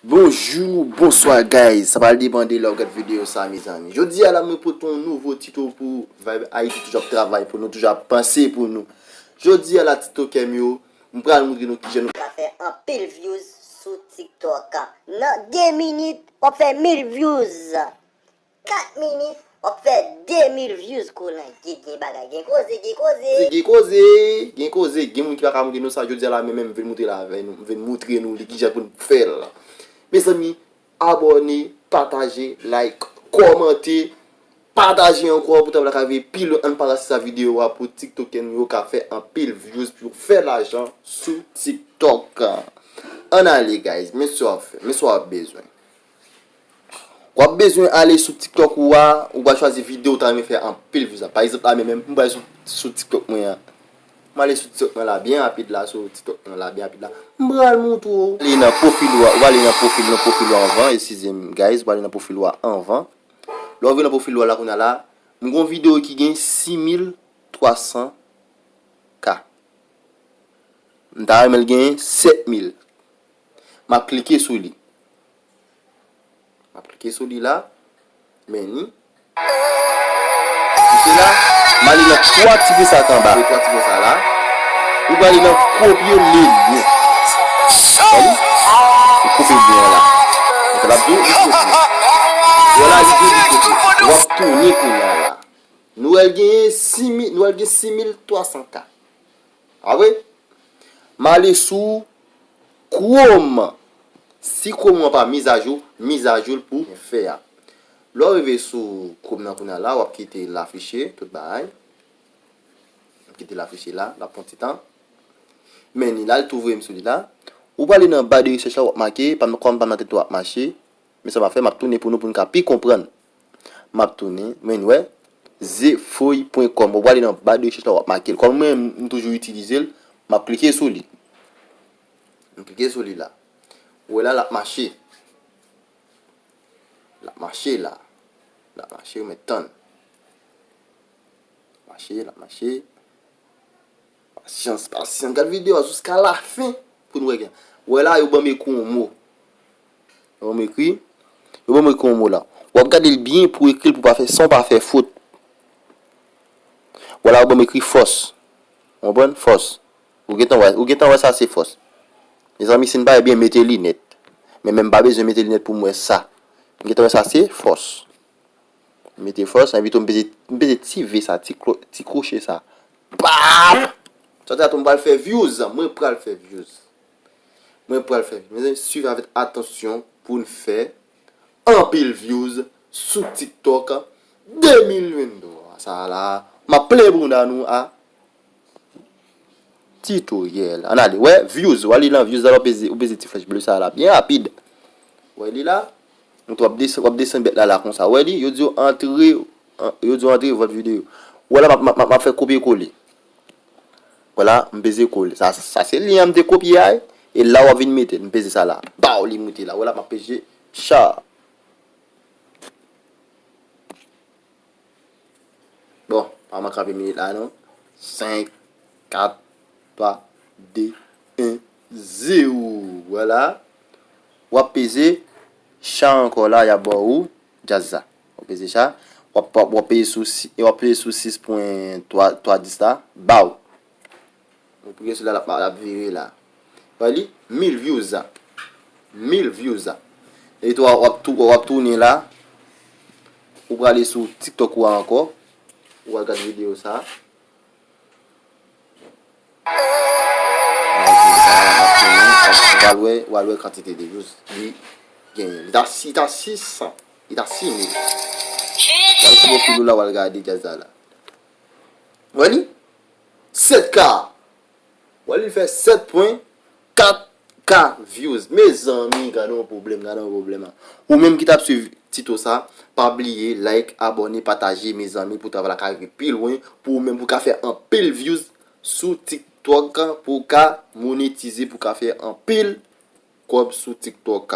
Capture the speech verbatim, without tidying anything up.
Bonjou, bonswa guys. Sa pral depann de lè w gad videyo sa, mezanmi. Jodi a la, mwen pote yon nouvo tito pou Vibe Haiti, toujou ap travay pou nou, toujou ap panse pou nou. Jodi a la, tiktokè m yo, m pral montre nou kijan nou ka fè anpil views sou TikTok. Nan de minit, w ap fè mil views. Kat minit, w ap fè de mil views, kolan. Gen, gen bagay, gen koze, gen koze. Gen koze, gen koze, gen moun ki pa ka montre nou sa. Jodi a la, men, men, m vin montre la avè nou, m vin montre nou li kijan pou n fè l. Mezanmi, abòne, pataje, like, kòmante, pataje ankò pou travay la ka rive pi lwen. Ann pataje sa videyo a pou tiktokè nou yo ka fè anpil views pou yo fè lajan sou TikTok. Ann ale, guys, men sa w ap fè, men sa w ap bezwen. W ap bezwen ale sou TikTok ou a, ou pral chwazi videyo ou ta renmen fè anpil views la. Pa egzanp, la menm, m pral sou, sou TikTok mwen an. M ale sou TikTok mwen la, byen rapid la, sou TikTok mwen la, byen rapid la. M pral montre w. Ale nan pwofil ou a, ou ale nan pwofil, nan pwofil ou a anvan, eskize m, guys, ou ale nan pwofil ou a anvan. Lè w rive nan pwofil ou a la, kounye a la, m gen yon videyo ki gen sis mil twa san K. M ta renmen l genyen sèt mil. M ap klike sou li. M ap klike sou li la. Men ni. Klike la. M ale nan twa ti pwen sa k anba. Twa ti pwen sa la. Ou prale nan kopye lyen. Wè li? Ou kopye lyen an la. Donk, l ap di w li kopye. Wè la, li di w li kopye. W ap tounen kounye a la. Nou wè l genyen sis mil, nou wè l gen sis mil twa san K. A vre? M ale sou Chrome. Si Chrome ou an pa mizajou, mizajou l pou fè a. Lè w rive sou Chrome nan kounye a la, w ap kite l afiche, tout bagay. W ap kite l afiche la, l ap pran ti tan. Men ni la, l tou voye m sou li la. Ou prale nan ba de rechèch la, w ap make, pa m, kòm pa m nan tèt ou ap mache. Men sa m ap fè, m ap tounen pou nou, pou n ka pi konprann. M ap tounen, men n wè, zefoy pwen kòm. Ou prale nan ba de rechèch la, w ap make l. Kòm mwen, m toujou itilize l, m ap klike sou li. M klike sou li la. Ou wè la, l ap mache. L ap mache la. L ap mache, ou mèt tann. Mache, l ap mache. Pasyans, pasyans. Gad videyo a jiska lafen pou n wè gen. Wè la, yo ban m ekri yon mo. Yo ban m ekri. Yo ban m ekri yon mo la. W ap gade l byen pou w ekri l pou w pa fè, san w pa fè fot. Wè la, yo ban m ekri fòs. Ou konprann? Fòs. Ou gentan wè, ou gentan wè sa se fòs. Mezanmi, si n pa wè byen, mete linèt. Men, men m pa bezwen mete linèt pou m wè sa. M gentan wè sa se fòs. Mete fòs, envite w, m peze, m peze ti V sa, ti klo-, ti kwoche sa. Pam! Sa te atann m pral fè views, mwen pral fè views. Mwen pral fè views. Mezanmi, swiv avèk atansyon pou n fè anpil views sou TikTok de mil venntwa. Sa la, m ap plen bounda nou a Tutoriel. Ann ale. Wè, views. W ale nan views la, w peze, ou peze ti flèch ble sa la. Byen rapid. Wè li la. W ap desann, w ap desann bèt la, la konsa. Wè li, yo di w antre, an, yo di w antre vòt videyo. Wè la, m ap, m ap, m ap, m ap fè kopye kole. Wè la, m peze kole. Sa, sa se lyen an m te kopye a, e la w ap vin mete l. M peze sa la. Baw, li moute la. Wè la, m ap peze. Cha. Bon, pa manke anpil minit la non. Senk, kat, twa, de, en, zewo. Vwala. W ap peze cha ankò la, y ap ba ou djaz la. W ap peze cha. W ap, w ap, w ap peze sou si-, w ap peze sou sis pwen twa, twa dis la. Baw. Ou priye sou la, l ap, l ap vire la. Wè li, mil views la. Mil views la. Epi tou, w ap tou, w ap tounen la. Ou prale sou TikTok ou a ankò. Ou al gad videyo sa. Ou al tounen, w al wè, w al wè kantite de views li genyen. Li ta si, li ta sis san. Li ta sis mil. Al sou pwofil ou la, w al gade djaz la la. Wè li? Sèt K. Wè li fè sèt pwen kat K views. Mezanmi, gade yon pwoblèm, gade yon pwoblèm. Ou menm ki t ap swiv tito sa, pa bliye like, abòne, pataje, mezanmi, pou travay la ka rive pi lwen, pou ou menm pou ka fè anpil views sou TikTok, pou ka monetize, pou ka fè anpil kòb sou TikTok.